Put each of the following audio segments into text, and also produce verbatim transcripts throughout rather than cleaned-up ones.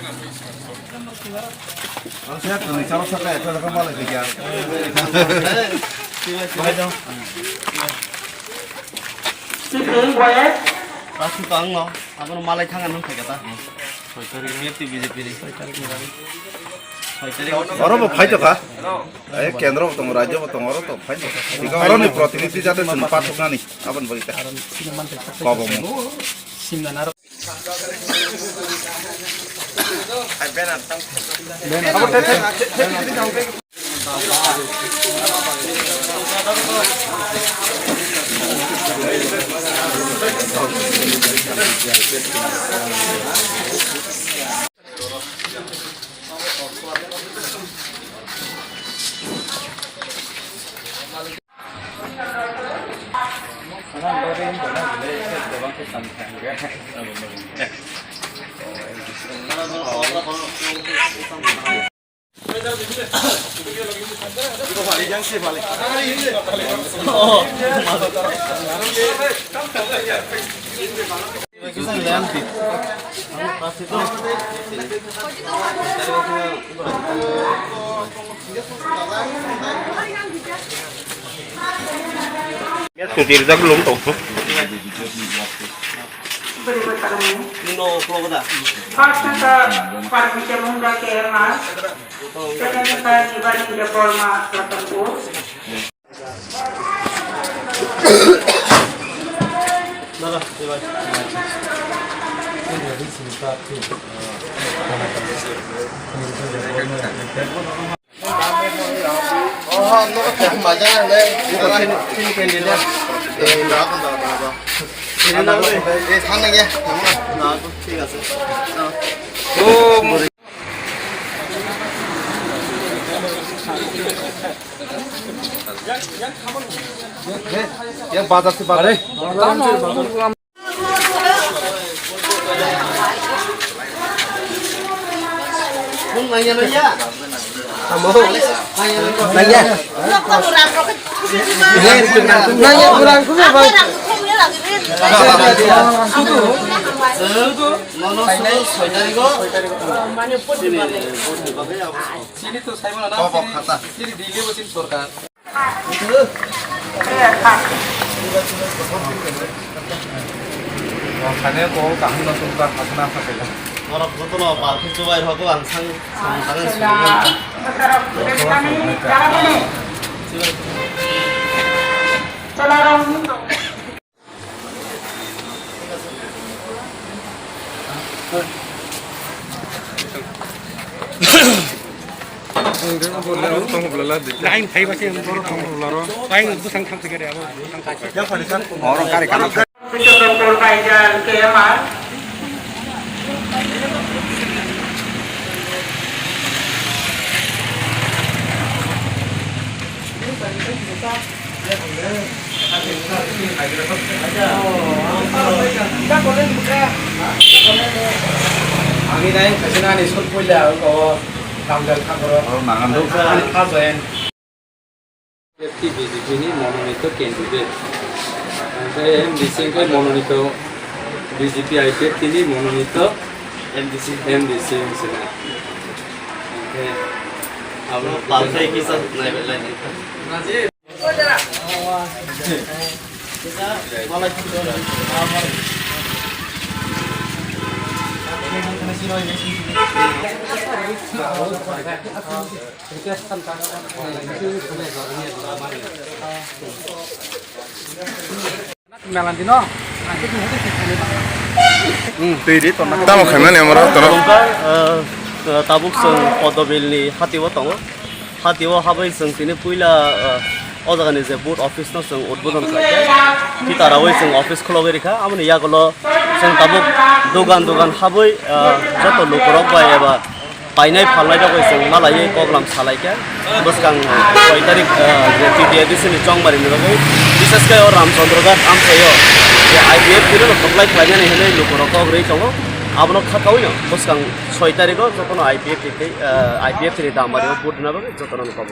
Sitting boys. Kasu to ang no, abono malai thang ang nang khaikha ta. Soi tarik ni B J P ni. Soi tarik ni. Soi tarik. Oro bo phai to kha. Ai kendro bo tongo, rajyo bo tongo, oro to phai to kha. Oro ni protinidhi jate chwng pathok nani, aboni bagwi ta. Kobo mo. Simna naro. Sutirjak lung tong. First ka Parmita Munda K M R, second ka Nibani Debbarma Ratanpur. Yang bazar si bazar. Nangya. Nangya, kurang kuma, bang. Sudu, nono sudu soi tarigo. Sini to saimana na, sini, sini dili bo sini sorkar. Sane ko kaham na sorkar khasna khasela. Borok jotono balkhe chubai rok ang sang, sang, sang, sang. Lain thai ba se ang borok thang rwla ro. Lain bwsang thang tigare abo bwsang kaisa. Oro kare kana. Chitokor Baizar K M R. Ani nai kaisa ani sot puila o kamjal khakoro. Oro nangan do. Ani khajoen. I P F T B J P ni mononito candidate. Onkhe M D C onkhe mononito B J P I P F T ni mononito M D C. M D C wngsinai. Onkhe abo palsai kisa naibailai. Tamo khaimani amoro tono. Tongkha, eh, tabuk chwng Podobilni hatio tongo. Hatio habwi chwng tini puila, eh, o jagani je booth office no chwng udbodon khlaikha. Phitarawi chwng office khulogwi rikha. Aboni yagulo chwng tabuk dogan dogan habwi, eh, joto lukurok bai eba painai phalnai rok bai chwng malaiwi program salaikha. Bwskang soi tarik, ah, je T T A D C ni chongmari ni bagwi, bishesh khe o Ramchandra Ghat amchaio je I P F T no supply khlainani hinwi lukurok kok rwi tongo. Abono kha kaui no bwskang soi tarikh o jotono I P F T tei, ah, I P F T ni damari o vote rwna bagwi jotono no kok.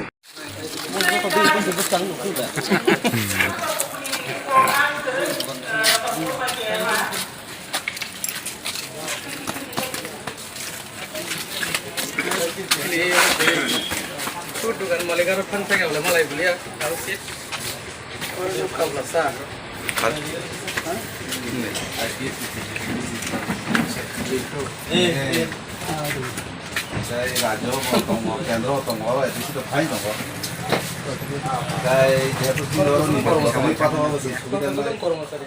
Dukan malik aro phan thang wala malai bili ya. Aro sit. Aro kabla sa. Tei rajyo bo tongo, kendro bo tongo, oro A D C to phai tongo. Tei jehetu chini oro ni kormosari, kormosari, kormosari.